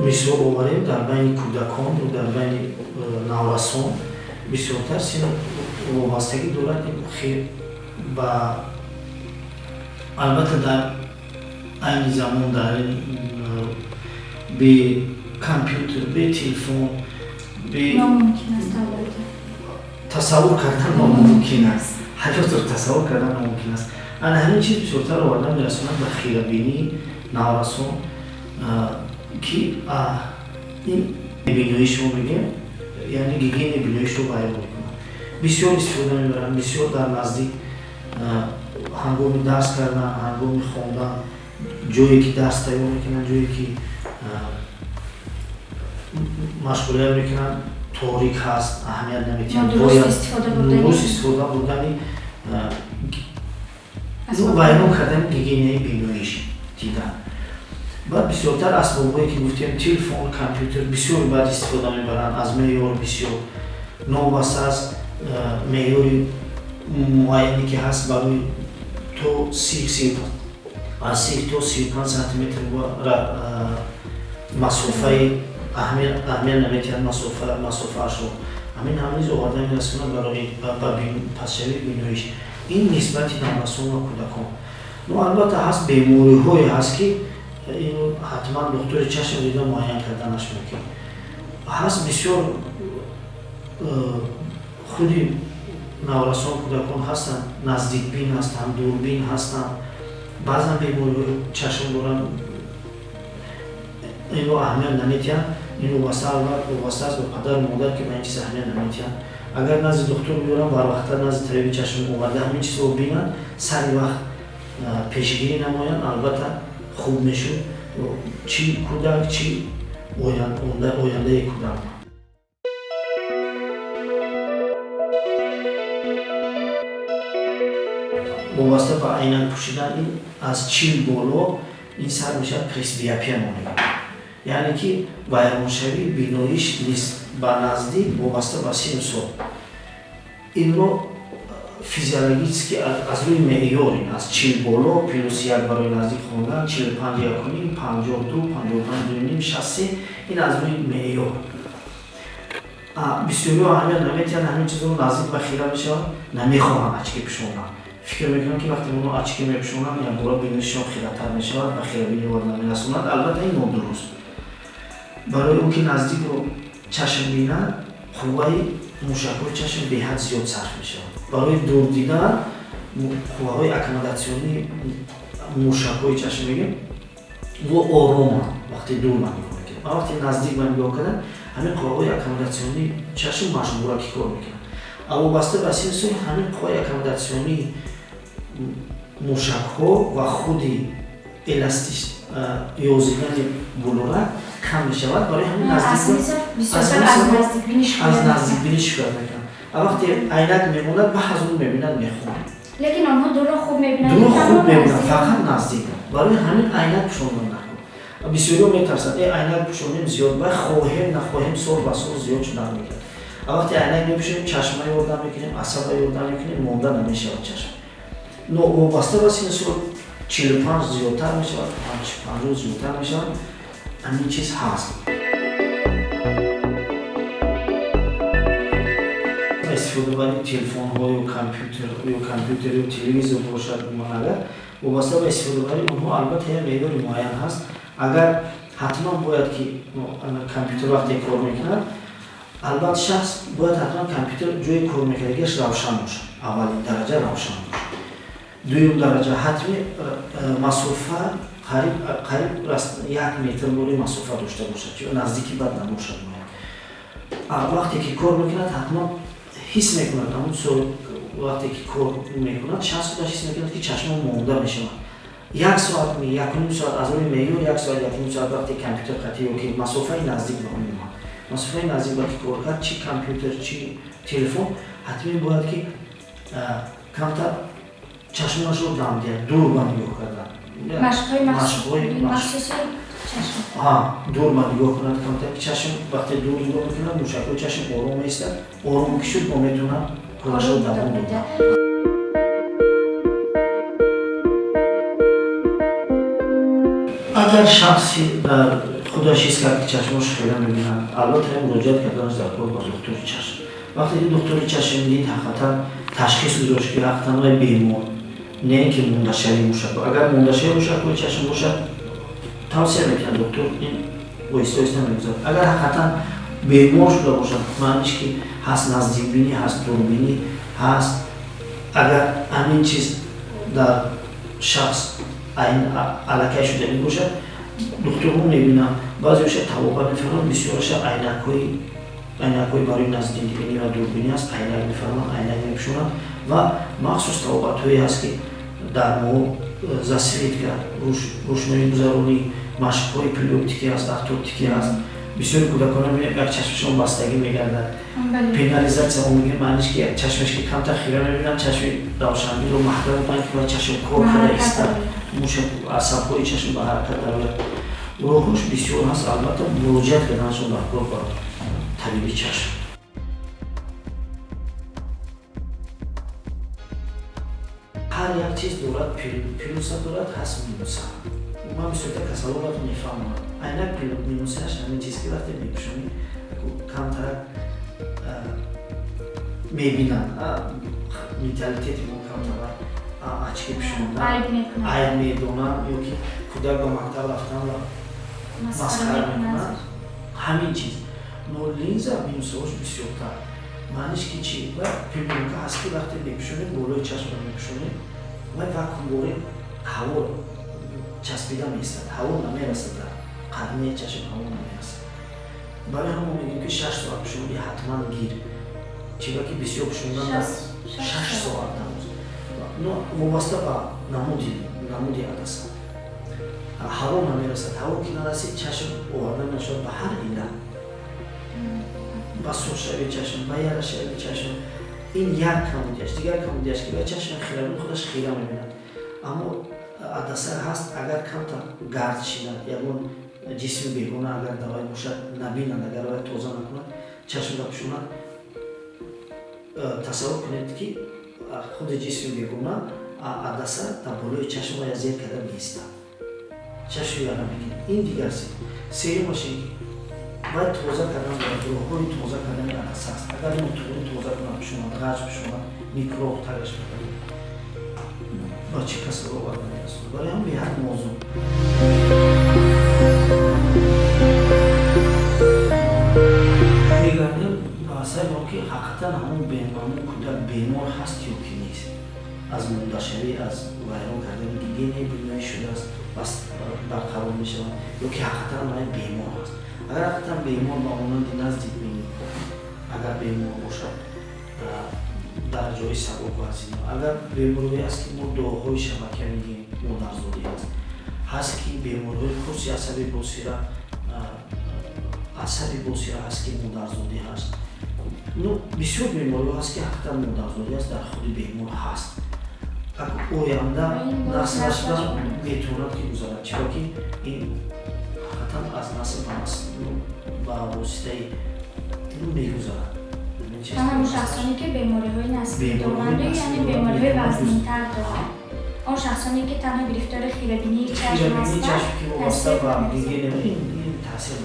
Мисол оварем, дар байни кӯдакон ё дар байни наврасон бисёртар сину вобастагӣ дорад ин ба, албатта, дар айни замон дар бе компютер, бе телефон, бе тасаввур кардан номумкин аст, ҳаётро тасаввур кардан номумкин аст. Ана ҳамин чиз бисёртар оварда мерасонад ба хирабинии наврасон, ки ин биноишро мегӯем, яъне гигиенаи биноишро вайрон мекунад. Бисёр истифода мебаранд, бисёр дар наздик, ҳангоми дарс кардан, ҳангоми хондан, ҷое ки дарс тайёр мекунанд, ҷое ки машғулият мекунанд, торик ҳаст, аҳамият наметиҳанд. Дуруст истифода бурдани, вайрон кардани гигиенаи биноиш дидан. Баъд бисёртар асбобҳое ки гуфтем, телефон, компютер, бисёр баъд истифода мебаранд аз меъёр бисёр, новобаста аз меъёри муайяне ки ҳаст барои то си, аз 30 то 35 сантиметр масофаи, аҳамият наметиҳанд масофаашро. Ҳамин ҳам низ оварда мерасонад барои ба пастшавии биноиш. Ин нисбати наврасон ва кӯдакон. Ну, албатта, ҳаст бемориҳое ҳаст, ки ин ҳатман духтури чашм дида муайян карданаш мумкин ҳаст. Бисёр худи наврасон, кӯдакон ҳастанд, наздикбин ҳастанд, дурбин ҳастанд, баъзан бемориҳои чашм доранд, инро аҳамият наметиҳанд. Ин вобаста аст ба падару модар, ки ба ин чиз аҳамият наметиҳанд. Агар назди духтур биёранд, барвақттар назди табиби чашм оварда, ҳамин чизро бинанд, сари вақт пешгирӣ намоянд, албатта, хуб мешуд, чӣ кӯдак, чӣ ояндаи кӯдак. Вобаста ба айнак пӯшидан, ин аз 40 боло ин сар мешавад, пресбиопия мо мегӯем, яъне ки вайроншавии биноиш ба наздик вобаста ба сину сол. Инро физиологически аз рӯи меъёр аз 40 боло плюс 1 барои наздик хондан, 45 1,5, 52, 55 2,5, 63, ин аз рӯи меъёр. Бисёриҳо аҳамият наметиҳанд ҳамин чизро, наздик ба хира мешаванд, намехоҳанд очки пӯшонанд. Фикр мекунанд, ки вақте оно очки мепӯшонанд, якбора бинишон хиратар мешавад, ба хирабинӣ оварда мерасонад. Албатта, ин нодуруст. Барои он ки наздикро чашм бинад, қувваи мушакҳои чашм беҳад зиёд сарф мешавад. Барои дур дидан қувваҳои аккомодатсионии мушакҳои чашм мегӯем, во ороманд вақте дур ма нигоҳ мекунем. А вақте наздик ма нигоҳ кардан, ҳамин қувваҳои аккомодатсионии чашм маҷбура ки кор мекунанд. А вобаста ба синни сол ҳамин қувваи аккомодатсионии мушакҳо ва худи эластич ёзидани булурак кам мешавад. Барои ҳамин аз наздикбинӣ шикоят мекунанд. А вақте айнак мемонад, ба аз он мебинад, мехонад. Лекин онҳо дурро хуб мебинанд. Дурро хуб мебинанд, фақат наздик. Барои ҳамин айнак пӯшондан накун. Бисёриҳо метарсанд: э, айнак пӯшонем, зиёд бай, хоҳем нахоҳем, сол ба сол зиёд шудан мекунад. А вақте айнак мепӯшем, чашма ёрдам мекунем, асаба ёрдам мекунем, монда намешавад чашм. Но вобаста ба синни сол 45 зиёдтар мешавад, 50 зиёдтар мешавад, ҳамин чиз ҳаст. Истифодабарии телефонҳо ё компютер ё телевизор бошад, агар вобаста ба истифодабарии онҳо, албатта, як меъёри муайян ҳаст. Агар ҳатман бояд ки компютер вақте кор мекунад, албатта, шахс бояд ҳатман компютер ҷои кор мекардагиаш равшан бошад, аввалин дараҷа равшан бошад, дуюм дараҷа ҳатми масофа қариб 1 метр бори масофа дошта бошад, наздики бад набошад. Бояд вақте ки кор мекунад, ҳатман ҳис мекунад, ҳамун сол вақте ки кор мекунад, шахс худаш ҳис мекунад, ки чашмон монда мешавад. 1 соат, 1,5 соат, аз рӯи меъёр 1 соат, 1,5 соат вақте компютер қатӣ ё ки масофаи наздик ба умуман масофаи наздик ба ки кор кард, чи компютер, чи телефон, ҳатман бояд ки камтар чашмонашро дам диҳад, дур ба нигоҳ кардан. Дур ба нигоҳ кунад камтар. Чашм вақте дур нигоҳ мекунад, мушакҳои чашм ором меистад. Ором ки шуд, бо метавонад корашро давом диҳад. Агар шахси дар Худаш ҳис кард, ки чашмош хира мебинад, албатта муроҷиат карданаш дар кор ба духтури чашм. Вақте ки духтури чашм дид, ҳақиқатан ташхис гузошт, ки ҳақиқатан вай бемор, не ин ки мондашавии мушак. Агар мондашавии мушакҳои чашм бошад, тавсия мекунад доктор, ин оҳиста оҳиста мегузарад. Агар ҳақиқатан бемор шуда бошад, маъниш ки ҳаст наздикбинӣ, ҳаст дурбинӣ ҳаст. Агар ҳамин чиз дар шахс аллакай шудагӣ бошад, духтурҳо мебинанд, баъзеоша табобат мефармоянд, бисёраша айнакҳои барои наздикбинӣ ва дурбинӣ аст, айнак мефармоянд, айнак мепӯшонанд ва махсус табобатҳое ҳаст, ки дар мо засветка, рӯшноигузаронӣ, машқҳои плеоптикӣ ҳаст, ортоптикӣ ҳаст. Бисёри кӯдакона мебинем, як чашмашон бастагӣ мегардад, пенализация мо мегӯем, маъниш ки як чашмаш ки камтар хира мебинад, чашми равшанбинро маҳкам мекунад, ки бояд чашм кор карда истад, мушак асабҳои чашм ба ҳаракат дарояд. Роҳҳош бисёр ҳаст, албатта муроҷиат карданашон дар кор ба табиби чашм. Ҳар як чиз дорад плюса, дорад ҳаст минуса. Ман бисёртар касалонро мефаҳмам. Айнак минусааш ҳамин чиз, ки вақте мепӯшонӣ, камтарак мебинанд. Менталитети мо камтарак очки пӯшондан айб медонанд ё ки кӯдак ба мактаб рафтан масхара мекунанд, ҳамин чиз. Но линза минусаҳош бисёртар. Маъниш ки чӣ? Ва плёнка ҳаст, ки вақте мепӯшонем, болои чашмро мепӯшонем, вай вакуумворе ҳаво часпида меистад, ҳаво намерасад, дар қарнияи чашм ҳаво намерасад. Барои ҳамон мегӯем, ки 6 соат пӯшонӣ ҳатман гир, чиба ки бисёр пӯшондан, 6 соат дар рӯз, вобаста ба намуди адаса ҳаво намерасад. Ҳаво ки нарасид, чашм оварда нашавад ба ҳар иллат, ба сурхшавии чашм, ба ярашавии чашм. Ин як камудиаш. Дигар камудиаш, ки ба чашм хирабин худаш хира мебинад, аммо адаса ҳаст, агар камтар гард шинад, ягон ҷисми бегона агар дар вай бошад, набинад, агар вай тоза накунад, чашмро пӯшонад, тасаввур кунед, ки худи ҷисми бегона адаса дар болои чашм вая зер карда меистад, чашми яра мегирад. Ин дигар чиз. Сеюмаш ин ки вай тоза кардан дорад, роҳҳои тоза кардани адаса аст. Агар нотуғри тоза кунад, пӯшонад, ғаҷ пӯшонад, микроб тагаш мекунад, ба чӣ касалҳо оварда мерасонад. Барои ҳам беҳад нозук. Мегардем ба сари он, ки ҳақиқатан ҳамон кӯдак бемор ҳаст ё ки нест, аз мондашавӣ, аз вайрон кардани гигиенаи биноӣ шудааст, бас барқарор мешавад ё ки ҳақиқатан вай бемор ҳаст. Агар ҳақиқатан бемор, ба монанди наздикбинӣ, агар бемор бошад, дараҷаҳои сабук вазино. Агар бемориҳое аст, ки мо доғҳои шабака мегӯем, модарзодӣ ҳаст, ҳаст ки бемориҳои курси асаби босира, асаби босира ҳаст, ки модарзодӣ ҳаст. Ну, бисёр бемориҳо ҳаст, ки ҳақиқатан модарзодӣ аст, дар худи бемор ҳаст, оянда наслашба метавонад ки гузарад, чиро ки ин ҳақиқатан аз насл ба насл ба воситаи мегузарад. Ҳамон шахсоне, ки бемориҳои наслӣ доранд, яъне бемориҳои вазнинтар доранд, он шахсоне, ки танҳо гирифтори хирабинии чашм ҳастанд, таъсир таъсир.